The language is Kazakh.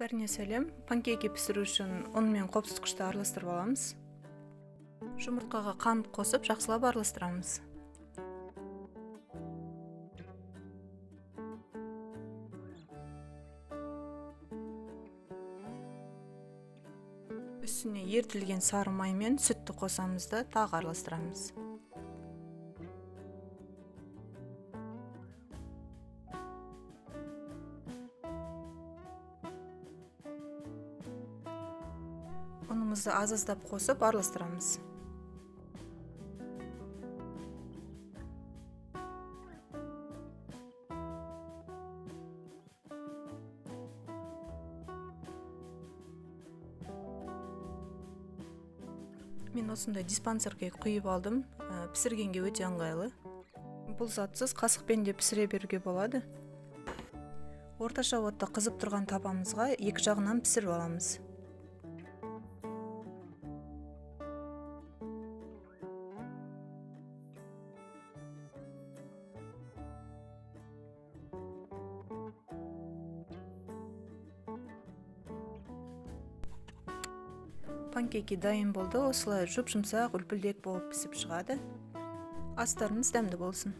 Бәріне сәлем. Панкейки пісіру үшін ұн мен қопсытқышты араластырып аламыз. Жұмыртқаға қант қосып жақсылап араластырамыз. Үстіне ерітілген сары май мен сүтті қосамыз да тағы араластырамыз. Ұнымызды аз-аздап қосып араластырамыз. Мен осындай диспансерге құйып алдым. Пісіргенге өте ыңғайлы. Бұл затсыз қасықпен де пісіре беруге болады. Орташа отта қызып тұрған табамызға екі жағынан пісіріп аламыз. Панкейки дайын болды. Осылай жұп-жұмсақ, үлпілдек болып пісіп шығады. Астарыңыз дәмді болсын.